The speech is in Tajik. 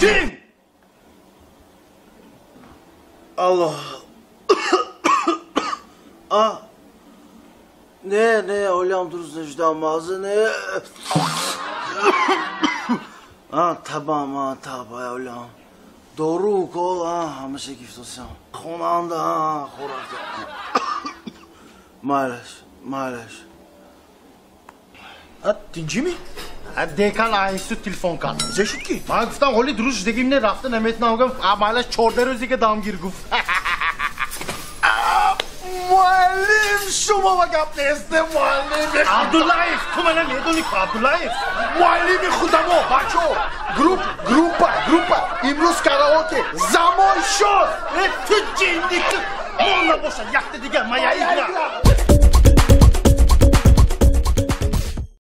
Ким? Алло. А? Не, не, олям дуруст нашудам, мағза не. А, табам, а, таба, олям. Дору, укол, а, ҳамаша гифтосям. Хонанда, а, хӯрак. Майлаш, майлаш. А, тинҷими? Декан институт телефон кард. Зе шуд ки? Ман гуфтам, ҳоли дуруст шудагим не, рафта наметунам, гуфт, а майлаш 14 рӯзе ки дамгир гуфт. Муаллим, шумо ба гап несте, муаллим. Абдуллаев, ту мана медони ку, Абдуллаев? Муаллими худамо, бачо. Групп, группа, группа. Имрӯз караоке. Замон шуд. Э, ту ҷинди ту. Мон набошад, якта дигар, моя игра.